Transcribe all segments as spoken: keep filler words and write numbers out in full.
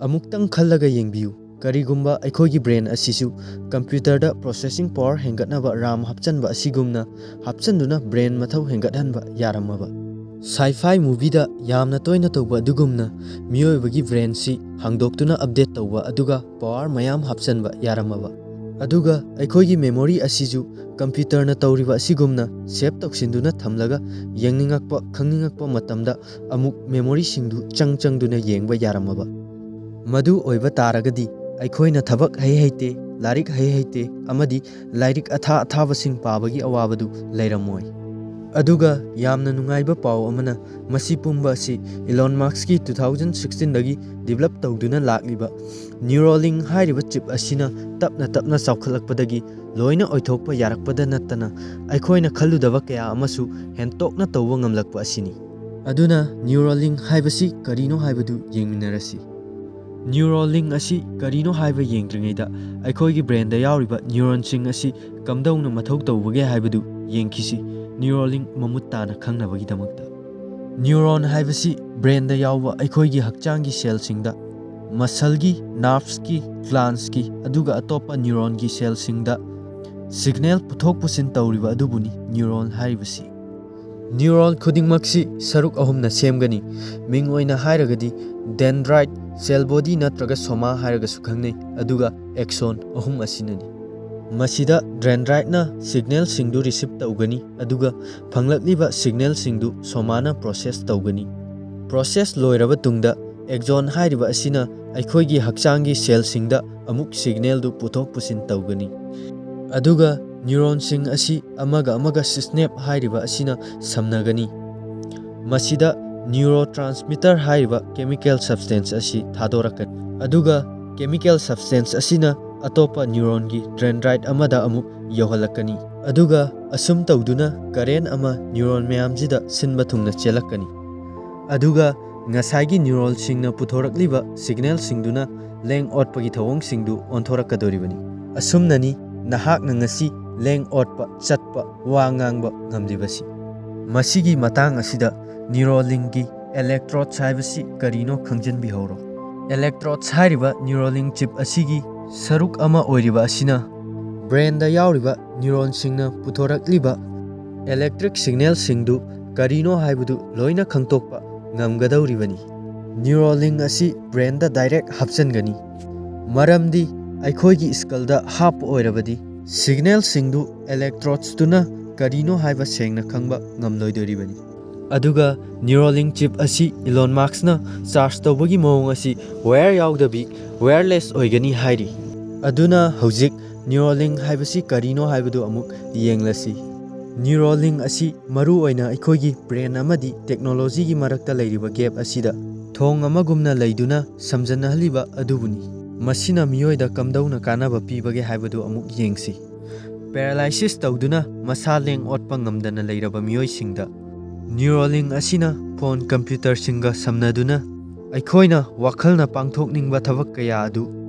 ꯑꯃꯨꯛꯇꯪ ꯈꯜꯂꯒ ꯌꯦꯡꯕꯤꯌꯨ, ꯀꯔꯤꯒꯨꯝꯕ ꯑꯩꯈꯣꯏꯒꯤ ꯕ꯭ꯔꯦꯟ ꯑꯁꯤꯁꯨ ꯀꯝꯄ꯭ꯌꯨꯇꯔꯗ ꯄ꯭ꯔꯣꯁꯦꯁꯤꯡ ꯄꯥꯋꯔ ꯍꯦꯟꯒꯠꯅꯕ ꯔꯥꯝ ꯍꯥꯞꯆꯟꯕ ꯑꯁꯤꯒꯨꯝꯅ ꯍꯥꯞꯆꯟꯗꯨꯅ ꯕ꯭ꯔꯦꯟ ꯃꯊꯧ ꯍꯦꯟꯒꯠꯍꯟꯕ ꯌꯥꯔꯝꯃꯕ꯫ ꯁꯥꯏ ꯐꯥꯏ ꯃꯨꯚꯤꯗ ꯌꯥꯝꯅ ꯇꯣꯏꯅ ꯇꯧꯕ ꯑꯗꯨꯒꯨꯝꯅ ꯃꯤꯑꯣꯏꯕꯒꯤ ꯕ꯭ꯔꯦꯟꯁꯤ ꯍꯥꯡꯗꯣꯛꯇꯨꯅ ꯑꯞꯗꯦꯠ ꯇꯧꯕ ꯑꯗꯨꯒ ꯄꯥꯋꯔ ꯃꯌꯥꯝ ꯍꯥꯞꯆꯟꯕ ꯌꯥꯔꯝꯃꯕ꯫ ꯑꯗꯨꯒ ꯑꯩꯈꯣꯏꯒꯤ ꯃꯦꯃꯣꯔꯤ ꯑꯁꯤꯁꯨ ꯀꯝꯄ꯭ꯌꯨꯇꯔꯅ ꯇꯧꯔꯤꯕ ꯑꯁꯤꯒꯨꯝꯅ ꯁꯦꯚ ꯇꯧꯁꯤꯟꯗꯨꯅ ꯊꯝꯂꯒ ꯌꯦꯡꯅꯤꯡꯉꯛꯄ ꯈꯪꯅꯤꯡꯉꯛꯄ ꯃꯇꯝꯗ ꯑꯃꯨꯛ ꯃꯦꯃꯣꯔꯤꯁꯤꯡꯗꯨ ꯆꯪ ꯆꯪꯗꯨꯅ ꯌꯦꯡꯕ ꯌꯥꯔꯝꯃꯕ꯫ ꯃꯗꯨ ꯑꯣꯏꯕ ꯇꯥꯔꯒꯗꯤ ꯑꯩꯈꯣꯏꯅ ꯊꯕꯛ ꯍꯩ ꯍꯩꯇꯦ, ꯂꯥꯏꯔꯤꯛ ꯍꯩ ꯍꯩꯇꯦ ꯑꯃꯗꯤ ꯂꯥꯏꯔꯤꯛ ꯑꯊꯥ ꯑꯊꯥꯕꯁꯤꯡ ꯄꯥꯕꯒꯤ ꯑꯋꯥꯕꯗꯨ ꯂꯩꯔꯝꯃꯣꯏ꯫ ꯑꯗꯨꯒ ꯌꯥꯝꯅ ꯅꯨꯡꯉꯥꯏꯕ ꯄꯥꯎ ꯑꯃꯅ, ꯃꯁꯤ ꯄꯨꯝꯕ ꯑꯁꯤ ꯏꯂꯣꯟ ꯃꯥꯛꯁꯀꯤ ꯇꯨ ꯊꯥꯎꯖꯟ ꯁꯤꯛꯁꯇꯤꯟꯗꯒꯤ ꯗꯤꯕꯂꯞ ꯇꯧꯗꯨꯅ ꯂꯥꯛꯂꯤꯕ ꯅ꯭ꯌꯨꯔꯣꯂꯤꯡ ꯍꯥꯏꯔꯤꯕ ꯆꯤꯞ ꯑꯁꯤꯅ ꯇꯞꯅ ꯇꯞꯅ ꯆꯥꯎꯈꯠꯂꯛꯄꯗꯒꯤ ꯂꯣꯏꯅ ꯑꯣꯏꯊꯣꯛꯄ ꯌꯥꯔꯛꯄꯗ ꯅꯠꯇꯅ ꯑꯩꯈꯣꯏꯅ ꯈꯜꯂꯨꯗꯕ ꯀꯌꯥ ꯑꯃꯁꯨ ꯍꯦꯟꯇꯣꯛꯅ ꯇꯧꯕ ꯉꯝꯂꯛꯄ ꯑꯁꯤꯅꯤ꯫ ꯑꯗꯨꯅ ꯅ꯭ꯌꯨꯔꯣꯂꯤꯡ ꯍꯥꯏꯕꯁꯤ ꯀꯔꯤꯅꯣ ꯍꯥꯏꯕꯗꯨ ꯌꯦꯡꯃꯤꯟꯅꯔꯁꯤ꯫ ꯅ꯭ꯌꯨꯔꯣꯂꯤꯡ ꯑꯁꯤ ꯀꯔꯤꯅꯣ ꯍꯥꯏꯕ ꯌꯦꯡꯗ꯭ꯔꯤꯉꯩꯗ ꯑꯩꯈꯣꯏꯒꯤ ꯕ꯭ꯔꯦꯟꯗ ꯌꯥꯎꯔꯤꯕ ꯅ꯭ꯌꯨꯔꯣꯟꯁꯤꯡ ꯑꯁꯤ ꯀꯝꯗꯧꯅ ꯃꯊꯧ ꯇꯧꯕꯒꯦ ꯍꯥꯏꯕꯗꯨ ꯌꯦꯡꯈꯤꯁꯤ, ꯅ꯭ꯌꯨꯔꯣꯂꯤꯡ ꯃꯃꯨꯠ ꯇꯥꯅ ꯈꯪꯅꯕꯒꯤꯗꯃꯛꯇ꯫ ꯅ꯭ꯌꯨꯔꯣꯟ ꯍꯥꯏꯕꯁꯤ ꯕ꯭ꯔꯦꯟꯗ ꯌꯥꯎꯕ ꯑꯩꯈꯣꯏꯒꯤ ꯍꯛꯆꯥꯡꯒꯤ ꯁꯦꯜꯁꯤꯡꯗ, ꯃꯁꯜꯒꯤ, ꯅꯥꯔꯚꯁꯀꯤ, ꯒ꯭ꯂꯥꯟꯁꯀꯤ, ꯑꯗꯨꯒ ꯑꯇꯣꯞꯄ ꯅ꯭ꯌꯨꯔꯣꯟꯒꯤ ꯁꯦꯜꯁꯤꯡꯗ ꯁꯤꯒꯅꯦꯜ ꯄꯨꯊꯣꯛ ꯄꯨꯁꯤꯟ ꯇꯧꯔꯤꯕ ꯑꯗꯨꯕꯨꯅꯤ ꯅ꯭ꯌꯨꯔꯣꯟ ꯍꯥꯏꯔꯤꯕꯁꯤ꯫ ꯅ꯭ꯌꯨꯔꯣꯟ ꯈꯨꯗꯤꯡꯃꯛꯁꯤ ꯁꯔꯨꯛ ꯑꯍꯨꯝꯅ ꯁꯦꯝꯒꯅꯤ꯫ ꯃꯤꯡ ꯑꯣꯏꯅ ꯍꯥꯏꯔꯒꯗꯤ ꯗꯦꯟꯗ꯭ꯔꯥꯏꯠ, ꯁꯦꯜ ꯕꯣꯗꯤ ꯅꯠꯇ꯭ꯔꯒ ꯁꯣꯃꯥ ꯍꯥꯏꯔꯒꯁꯨ ꯈꯪꯅꯩ, ꯑꯗꯨꯒ ꯑꯦꯛꯁꯣꯟ ꯑꯍꯨꯝ ꯑꯁꯤꯅꯅꯤ꯫ ꯃꯁꯤꯗ ꯗꯦꯟꯗ꯭ꯔꯥꯏꯠꯅ ꯁꯤꯒꯅꯦꯜꯁꯤꯡꯗꯨ ꯔꯤꯁꯤꯞ ꯇꯧꯒꯅꯤ, ꯑꯗꯨꯒ ꯐꯪꯂꯛꯂꯤꯕ ꯁꯤꯒꯅꯦꯜꯁꯤꯡꯗꯨ ꯁꯣꯃꯥꯅ ꯄ꯭ꯔꯣꯁꯦꯁ ꯇꯧꯒꯅꯤ꯫ ꯄ꯭ꯔꯣꯁꯦꯁ ꯂꯣꯏꯔꯕ ꯇꯨꯡꯗ ꯑꯦꯛꯖꯣꯟ ꯍꯥꯏꯔꯤꯕ ꯑꯁꯤꯅ ꯑꯩꯈꯣꯏꯒꯤ ꯍꯛꯆꯥꯡꯒꯤ ꯁꯦꯜꯁꯤꯡꯗ ꯑꯃꯨꯛ ꯁꯤꯒꯅꯦꯜꯗꯨ ꯄꯨꯊꯣꯛ ꯄꯨꯁꯤꯟ ꯇꯧꯒꯅꯤ꯫ ꯑꯗꯨꯒ ꯅ꯭ꯌꯨꯔꯣꯟꯁꯤꯡ ꯑꯁꯤ ꯑꯃꯒ ꯑꯃꯒ ꯁꯤꯁꯅꯦꯞ ꯍꯥꯏꯔꯤꯕ ꯑꯁꯤꯅ ꯁꯝꯅꯒꯅꯤ꯫ ꯃꯁꯤꯗ ꯅ꯭ꯌꯨꯔꯣ ꯇ꯭ꯔꯥꯟꯁꯃꯤꯇꯔ ꯍꯥꯏꯔꯤꯕ ꯀꯦꯃꯤꯀꯦꯜ ꯁꯕꯁꯇꯦꯟꯁ ꯑꯁꯤ ꯊꯥꯗꯣꯔꯛꯀꯅꯤ꯫ ꯑꯗꯨꯒ ꯀꯦꯃꯤꯀꯦꯜ ꯁꯕꯁꯇꯦꯟꯁ ꯑꯁꯤꯅ ꯑꯇꯣꯞꯄ ꯅ꯭ꯌꯨꯔꯣꯟꯒꯤ ꯗꯦꯟꯗ꯭ꯔꯥꯏꯠ ꯑꯃꯗ ꯑꯃꯨꯛ ꯌꯧꯍꯜꯂꯛꯀꯅꯤ꯫ ꯑꯗꯨꯒ ꯑꯁꯨꯝ ꯇꯧꯗꯨꯅ ꯀꯔꯦꯟ ꯑꯃ ꯅ꯭ꯌꯨꯔꯣꯟ ꯃꯌꯥꯝꯁꯤꯗ ꯁꯤꯟꯕ ꯊꯨꯡꯅ ꯆꯦꯜꯂꯛꯀꯅꯤ꯫ ꯑꯗꯨꯒ ꯉꯁꯥꯏꯒꯤ ꯅ꯭ꯌꯨꯔꯣꯟꯁꯤꯡꯅ ꯄꯨꯊꯣꯔꯛꯂꯤꯕ ꯁꯤꯒꯅꯦꯜꯁꯤꯡꯗꯨꯅ ꯂꯦꯡ ꯑꯣꯠꯄꯒꯤ ꯊꯧꯑꯣꯡꯁꯤꯡꯗꯨ ꯑꯣꯟꯊꯣꯔꯛꯀꯗꯧꯔꯤꯕꯅꯤ꯫ ꯑꯁꯨꯝꯅꯅꯤ ꯅꯍꯥꯛꯅ ꯉꯁꯤ ꯂꯦꯡ ꯑꯣꯠꯄ, ꯆꯠꯄ, ꯋꯥ ꯉꯥꯡꯕ ꯉꯝꯂꯤꯕꯁꯤ꯫ ꯃꯁꯤꯒꯤ ꯃꯇꯥꯡ ꯑꯁꯤꯗ ꯅ꯭ꯌꯨꯔꯣꯂꯤꯡꯒꯤ ꯏꯂꯦꯛꯇ꯭ꯔꯣꯗꯁ ꯍꯥꯏꯕꯁꯤ ꯀꯔꯤꯅꯣ ꯈꯪꯖꯤꯟꯕꯤꯍꯧꯔꯣ꯫ Electrodes ꯍꯥꯏꯔꯤꯕ Neuralink chip ꯑꯁꯤꯒꯤ ꯁꯔꯨꯛ ꯑꯃ ꯑꯣꯏꯔꯤꯕ ꯑꯁꯤꯅ brainꯗ ꯌꯥꯎꯔꯤꯕ neuronꯁꯤꯡꯅ ꯄꯨꯊꯣꯔꯛꯂꯤꯕ electric signalꯁꯤꯡꯗꯨ ꯀꯔꯤꯅꯣ ꯍꯥꯏꯕꯗꯨ ꯂꯣꯏꯅ ꯈꯪꯗꯣꯛꯄ ꯉꯝꯒꯗꯧꯔꯤꯕꯅꯤ꯫ Neuralink ꯑꯁꯤ brainꯗ direct ꯍꯥꯞꯆꯤꯟꯒꯅꯤ, ꯃꯔꯝꯗꯤ ꯑꯩꯈꯣꯏꯒꯤ skullꯗ ꯍꯥꯞꯄ ꯑꯣꯏꯔꯕꯗꯤ signalꯁꯤꯡꯗꯨ electrodesꯇꯨꯅ ꯀꯔꯤꯅꯣ ꯍꯥꯏꯕ ꯁꯦꯡꯅ ꯈꯪꯕ ꯉꯝꯂꯣꯏꯗꯣꯔꯤꯕꯅꯤ꯫ ꯑꯗꯨꯒ Neuralink chip ꯑꯁꯤ Elon Muskꯅ charge ꯇꯧꯕꯒꯤ ꯃꯑꯣꯡ ꯑꯁꯤ wire ꯌꯥꯎꯗꯕꯤ wireless ꯑꯣꯏꯒꯅꯤ ꯍꯥꯏꯔꯤ꯫ ꯑꯗꯨꯅ ꯍꯧꯖꯤꯛ Neuralink ꯍꯥꯏꯕꯁꯤ ꯀꯔꯤꯅꯣ ꯍꯥꯏꯕꯗꯨ ꯑꯃꯨꯛ ꯌꯦꯡꯂꯁꯤ꯫ Neuralink ꯑꯁꯤ ꯃꯔꯨ ꯑꯣꯏꯅ ꯑꯩꯈꯣꯏꯒꯤ brain ꯑꯃꯗꯤ technologyꯒꯤ ꯃꯔꯛꯇ ꯂꯩꯔꯤꯕ gap ꯑꯁꯤꯗ ꯊꯣꯡ ꯑꯃꯒꯨꯝꯅ ꯂꯩꯗꯨꯅ ꯁꯝꯖꯟꯅꯍꯜꯂꯤꯕ ꯑꯗꯨꯕꯨꯅꯤ꯫ ꯃꯁꯤꯅ ꯃꯤꯑꯣꯏꯗ ꯀꯝꯗꯧꯅ ꯀꯥꯟꯅꯕ ꯄꯤꯕꯒꯦ ꯍꯥꯏꯕꯗꯨ ꯑꯃꯨꯛ ꯌꯦꯡꯁꯤ꯫ Paralysis ꯇꯧꯗꯨꯅ ꯃꯁꯥ ꯂꯦꯡ ꯑꯣꯠꯄ ꯉꯝꯗꯅ ꯂꯩꯔꯕ ꯃꯤꯑꯣꯏꯁꯤꯡꯗ Neuralink ꯑꯁꯤꯅ phone computerꯁꯤꯡꯒ ꯁꯝꯅꯗꯨꯅ ꯑꯩꯈꯣꯏꯅ ꯋꯥꯈꯜꯅ ꯄꯥꯡꯊꯣꯛꯅꯤꯡꯕ ꯊꯕꯛ ꯀꯌꯥ ꯑꯗꯨ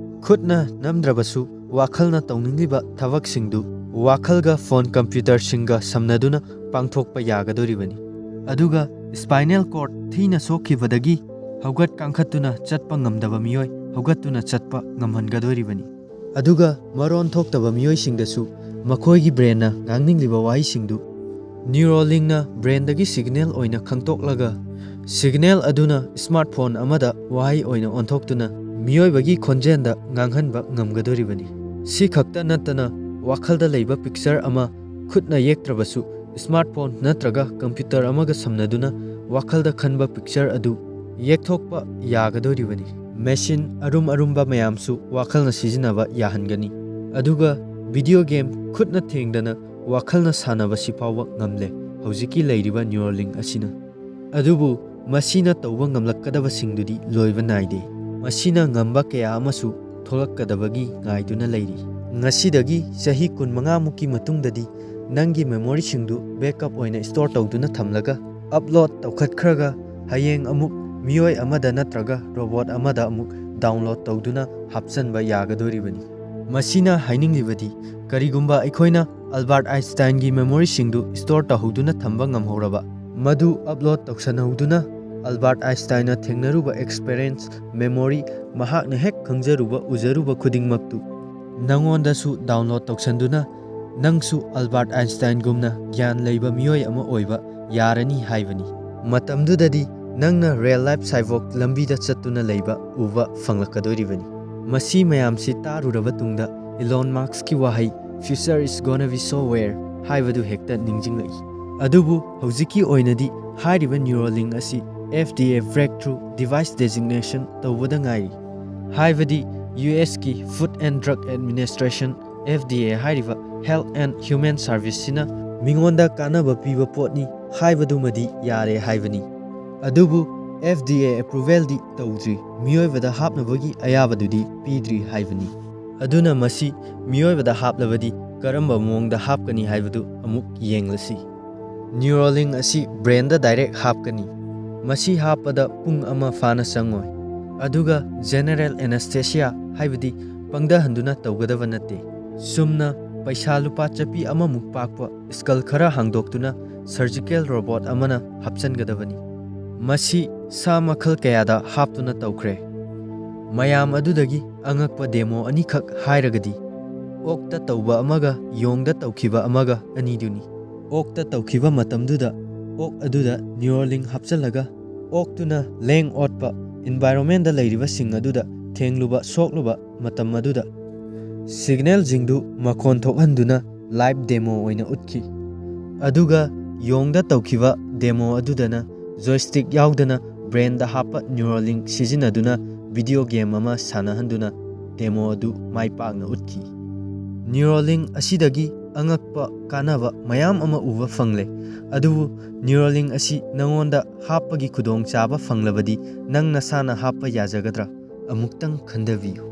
ꯈꯨꯠꯅ ꯅꯝꯗ꯭ꯔꯕꯁꯨ ꯋꯥꯈꯜꯅ ꯇꯧꯅꯤꯡꯂꯤꯕ ꯊꯕꯛꯁꯤꯡꯗꯨ ꯋꯥꯈꯜꯒ phone computerꯁꯤꯡꯒ ꯁꯝꯅꯗꯨꯅ ꯄꯥꯡꯊꯣꯛꯄ ꯌꯥꯒꯗꯣꯔꯤꯕꯅꯤ꯫ ꯑꯗꯨꯒ spinal cord ꯊꯤꯅ ꯁꯣꯛꯈꯤꯕꯗꯒꯤ ꯍꯧꯒꯠ ꯀꯥꯡꯈꯠꯇꯨꯅ ꯆꯠꯄ ꯉꯝꯗꯕ ꯃꯤꯑꯣꯏ ꯍꯧꯒꯠꯇꯨꯅ ꯆꯠꯄ ꯉꯝꯍꯟꯒꯗꯣꯔꯤꯕꯅꯤ꯫ ꯑꯗꯨꯒ ꯃꯔꯣꯟ ꯊꯣꯛꯇꯕ ꯃꯤꯑꯣꯏꯁꯤꯡꯗꯁꯨ ꯃꯈꯣꯏꯒꯤ brainꯅ ꯉꯥꯡꯅꯤꯡꯂꯤꯕ ꯋꯥꯍꯩꯁꯤꯡꯗꯨ Neuralinkꯅ brainꯗꯒꯤ signal ꯑꯣꯏꯅ ꯈꯪꯗꯣꯛꯂꯒ signal ꯑꯗꯨꯅ smartphone ꯑꯃꯗ ꯋꯥꯍꯩ ꯑꯣꯏꯅ ꯑꯣꯟꯊꯣꯛꯇꯨꯅ ꯃꯤꯑꯣꯏꯕꯒꯤ ꯈꯣꯟꯖꯦꯜꯗ ꯉꯥꯡꯍꯟꯕ ꯉꯝꯒꯗꯣꯔꯤꯕꯅꯤ꯫ ꯁꯤ ꯈꯛꯇ ꯅꯠꯇꯅ ꯋꯥꯈꯜꯗ ꯂꯩꯕ picture ꯑꯃ ꯈꯨꯠꯅ ꯌꯦꯛꯇ꯭ꯔꯕꯁꯨ smartphone ꯅꯠꯇ꯭ꯔꯒ computer ꯑꯃꯒ ꯁꯝꯅꯗꯨꯅ ꯋꯥꯈꯜꯗ ꯈꯟꯕ picture ꯑꯗꯨ ꯌꯦꯛꯊꯣꯛꯄ ꯌꯥꯒꯗꯣꯔꯤꯕꯅꯤ꯫ Machine ꯑꯔꯨꯝ ꯑꯔꯨꯝꯕ ꯃꯌꯥꯝꯁꯨ ꯋꯥꯈꯜꯅ ꯁꯤꯖꯤꯟꯅꯕ ꯌꯥꯍꯟꯒꯅꯤ꯫ ꯑꯗꯨꯒ video game ꯈꯨꯠꯅ ꯊꯦꯡꯗꯅ ꯋꯥꯈꯜꯅ ꯁꯥꯟꯅꯕꯁꯤ ꯐꯥꯎꯕ ꯉꯝꯂꯦ ꯍꯧꯖꯤꯛꯀꯤ ꯂꯩꯔꯤꯕ Neuralink ꯑꯁꯤꯅ꯫ ꯑꯗꯨꯕꯨ ꯃꯁꯤꯅ ꯇꯧꯕ ꯉꯝꯂꯛꯀꯗꯕꯁꯤꯡꯗꯨꯗꯤ ꯂꯣꯏꯕ ꯅꯥꯏꯗꯦ꯫ ꯃꯁꯤꯅ ꯉꯝꯕ ꯀꯌꯥ ꯑꯃꯁꯨ ꯊꯣꯛꯂꯛꯀꯗꯕꯒꯤ ꯉꯥꯏꯗꯨꯅ ꯂꯩꯔꯤ꯫ ꯉꯁꯤꯗꯒꯤ ꯆꯍꯤ ꯀꯨꯟꯃꯉꯥ ꯃꯨꯛꯀꯤ ꯃꯇꯨꯡꯗꯗꯤ ꯅꯪꯒꯤ memoryꯁꯤꯡꯗꯨ backup ꯑꯣꯏꯅ store ꯇꯧꯗꯨꯅ ꯊꯝꯂꯒ upload ꯇꯧꯈꯠꯈ꯭ꯔꯒ ꯍꯌꯦꯡ ꯑꯃꯨꯛ ꯃꯤꯑꯣꯏ ꯑꯃꯗ ꯅꯠꯇ꯭ꯔꯒ robot ꯑꯃꯗ ꯑꯃꯨꯛ download ꯇꯧꯗꯨꯅ ꯍꯥꯞꯆꯟꯕ ꯌꯥꯒꯗꯣꯔꯤꯕꯅꯤ꯫ ꯃꯁꯤꯅ ꯍꯥꯏꯅꯤꯡꯂꯤꯕꯗꯤ ꯀꯔꯤꯒꯨꯝꯕ ꯑꯩꯈꯣꯏꯅ Albert Einsteinꯒꯤ memoryꯁꯤꯡꯗꯨ store ꯇꯧꯍꯧꯗꯨꯅ ꯊꯝꯕ ꯉꯝꯍꯧꯔꯕ, ꯃꯗꯨ upload ꯇꯧꯁꯟꯍꯧꯗꯨꯅ ꯑꯜꯕꯥꯔꯠ ꯑꯥꯏꯟꯁꯇꯥꯏꯟꯅ ꯊꯦꯡꯅꯔꯨꯕ ꯑꯦꯛꯁꯄꯤꯔꯤꯌꯦꯟꯁ, ꯃꯦꯃꯣꯔꯤ, ꯃꯍꯥꯛꯅ ꯍꯦꯛ ꯈꯪꯖꯔꯨꯕ, ꯎꯖꯔꯨꯕ ꯈꯨꯗꯤꯡꯃꯛꯇꯨ ꯅꯪꯉꯣꯟꯗꯁꯨ ꯗꯥꯎꯟꯂꯣꯗ ꯇꯧꯁꯟꯗꯨꯅ ꯅꯪꯁꯨ ꯑꯜꯕꯥꯔꯠ ꯑꯥꯏꯟꯁꯇꯥꯏꯟꯒꯨꯝꯅ ꯒ꯭ꯌꯥꯟ ꯂꯩꯕ ꯃꯤꯑꯣꯏ ꯑꯃ ꯑꯣꯏꯕ ꯌꯥꯔꯅꯤ ꯍꯥꯏꯕꯅꯤ꯫ ꯃꯇꯝꯗꯨꯗꯗꯤ ꯅꯪꯅ ꯔꯤꯌꯦꯜ ꯂꯥꯏꯐ ꯁꯥꯏꯕꯣꯛ ꯂꯝꯕꯤꯗ ꯆꯠꯇꯨꯅ ꯂꯩꯕ ꯎꯕ ꯐꯪꯂꯛꯀꯗꯣꯔꯤꯕꯅꯤ꯫ ꯃꯁꯤ ꯃꯌꯥꯝꯁꯤ ꯇꯥꯔꯨꯔꯕ ꯇꯨꯡꯗ ꯏꯂꯣꯟ ꯃꯥꯁꯛꯀꯤ ꯋꯥꯍꯩ "Future is gonna be so weird" ꯍꯥꯏꯕꯗꯨ ꯍꯦꯛꯇ ꯅꯤꯡꯁꯤꯡꯂꯛꯏ꯫ ꯑꯗꯨꯕꯨ ꯍꯧꯖꯤꯛꯀꯤ ꯑꯣꯏꯅꯗꯤ ꯍꯥꯏꯔꯤꯕ ꯅ꯭ꯌꯨꯔꯣꯂꯤꯡ ꯑꯁꯤ F D A breakthrough device designation ꯇꯧꯕꯗ ꯉꯥꯏꯔꯤ꯫ ꯍꯥꯏꯕꯗꯤ U ꯑꯦꯁꯀꯤ Food and Drug Administration, F D A ꯍꯥꯏꯔꯤꯕ Health and Human Serviceꯁꯤꯅ ꯃꯤꯉꯣꯟꯗ ꯀꯥꯟꯅꯕ ꯄꯤꯕ ꯄꯣꯠꯅꯤ ꯍꯥꯏꯕꯗꯨꯃꯗꯤ ꯌꯥꯔꯦ ꯍꯥꯏꯕꯅꯤ꯫ ꯑꯗꯨꯕꯨ F D A approvalꯗꯤ ꯇꯧꯗ꯭ꯔꯤ, ꯃꯤꯑꯣꯏꯕꯗ ꯍꯥꯞꯅꯕꯒꯤ ꯑꯌꯥꯕꯗꯨꯗꯤ ꯄꯤꯗ꯭ꯔꯤ ꯍꯥꯏꯕꯅꯤ꯫ ꯑꯗꯨꯅ ꯃꯁꯤ ꯃꯤꯑꯣꯏꯕꯗ ꯍꯥꯞꯂꯕꯗꯤ ꯀꯔꯝꯕ ꯃꯑꯣꯡꯗ ꯍꯥꯞꯀꯅꯤ ꯍꯥꯏꯕꯗꯨ ꯑꯃꯨꯛ ꯌꯦꯡꯂꯁꯤ꯫ ꯅ꯭ꯌꯨꯔꯣꯂꯤꯡ ꯑꯁꯤ ꯕ꯭ꯔꯦꯟꯗ ꯗꯥꯏꯔꯦꯛ ꯍꯥꯞꯀꯅꯤ꯫ ꯃꯁꯤ ꯍꯥꯞꯄꯗ ꯄꯨꯡ ꯑꯃ ꯐꯥꯅ ꯆꯪꯉꯣꯏ꯫ ꯑꯗꯨꯒ ꯖꯦꯅꯦꯔꯦꯜ ꯑꯦꯅꯦꯁꯊꯦꯁꯤꯌꯥ, ꯍꯥꯏꯕꯗꯤ ꯄꯪꯊꯍꯟꯗꯨꯅ ꯇꯧꯒꯗꯕ ꯅꯠꯇꯦ꯫ ꯆꯨꯝꯅ ꯄꯩꯁꯥ ꯂꯨꯄꯥ ꯆꯄꯤ ꯑꯃꯃꯨꯛ ꯄꯥꯛꯄ ꯁ꯭ꯀꯜ ꯈꯔ ꯍꯥꯡꯗꯣꯛꯇꯨꯅ ꯁꯔꯖꯤꯀꯦꯜ ꯔꯣꯕꯣꯠ ꯑꯃꯅ ꯍꯥꯞꯆꯟꯒꯗꯕꯅꯤ꯫ ꯃꯁꯤ ꯁꯥ ꯃꯈꯜ ꯀꯌꯥꯗ ꯍꯥꯞꯇꯨꯅ ꯇꯧꯈ꯭ꯔꯦ꯫ ꯃꯌꯥꯝ ꯑꯗꯨꯗꯒꯤ ꯑꯉꯛꯄ ꯗꯦꯃꯣ ꯑꯅꯤꯈꯛ ꯍꯥꯏꯔꯒꯗꯤ, ꯑꯣꯛꯇ ꯇꯧꯕ ꯑꯃꯒ ꯌꯣꯡꯗ ꯇꯧꯈꯤꯕ ꯑꯃꯒ ꯑꯅꯤꯗꯨꯅꯤ꯫ ꯑꯣꯛꯇ ꯇꯧꯈꯤꯕ ꯃꯇꯝꯗꯨꯗ ꯑꯣꯛ ꯑꯗꯨꯗ ꯅ꯭ꯌꯨꯔꯣꯂꯤꯡ ꯍꯥꯞꯆꯜꯂꯒ ꯑꯣꯛꯇꯨꯅ ꯂꯦꯡ ꯑꯣꯠꯄ, ꯏꯟꯚꯥꯏꯔꯣꯟꯃꯦꯟꯗ ꯂꯩꯔꯤꯕꯁꯤꯡ ꯑꯗꯨꯗ ꯊꯦꯡꯂꯨꯕ, ꯁꯣꯛꯂꯨꯕ ꯃꯇꯝ ꯑꯗꯨꯗ ꯁꯤꯒꯅꯦꯜꯁꯤꯡꯗꯨ ꯃꯈꯣꯟ ꯊꯣꯛꯍꯟꯗꯨꯅ ꯂꯥꯏꯚ ꯗꯦꯃꯣ ꯑꯣꯏꯅ ꯎꯠꯈꯤ꯫ ꯑꯗꯨꯒ ꯌꯣꯡꯗ ꯇꯧꯈꯤꯕ ꯗꯦꯃꯣ ꯑꯗꯨꯗꯅ ꯖꯣꯏꯁꯇꯤꯛ ꯌꯥꯎꯗꯅ ꯕ꯭ꯔꯦꯟꯗ ꯍꯥꯞꯄ ꯅ꯭ꯌꯨꯔꯣꯂꯤꯡ ꯁꯤꯖꯤꯟꯅꯗꯨꯅ ꯚꯤꯗꯤꯑꯣ ꯒꯦꯝ ꯑꯃ ꯁꯥꯟꯅꯍꯟꯗꯨꯅ ꯗꯦꯃꯣ ꯑꯗꯨ ꯃꯥꯏ ꯄꯥꯛꯅ ꯎꯠꯈꯤ꯫ ꯅ꯭ꯌꯨꯔꯣꯂꯤꯡ ꯑꯁꯤꯗꯒꯤ ꯑꯉꯛꯄ ꯀꯥꯟꯅꯕ ꯃꯌꯥꯝ ꯑꯃ ꯎꯕ ꯐꯪꯂꯦ, ꯑꯗꯨꯕꯨ ꯅ꯭ꯌꯨꯔꯣꯂꯤꯡ ꯑꯁꯤ ꯅꯉꯣꯟꯗ ꯍꯥꯞꯄꯒꯤ ꯈꯨꯗꯣꯡꯆꯥꯕ ꯐꯪꯂꯕꯗꯤ ꯅꯪ ꯅꯁꯥꯅ ꯍꯥꯞꯄ ꯌꯥꯖꯒꯗ꯭ꯔꯥ? ꯑꯃꯨꯛꯇꯪ ꯈꯟꯊꯕꯤꯌꯨ꯫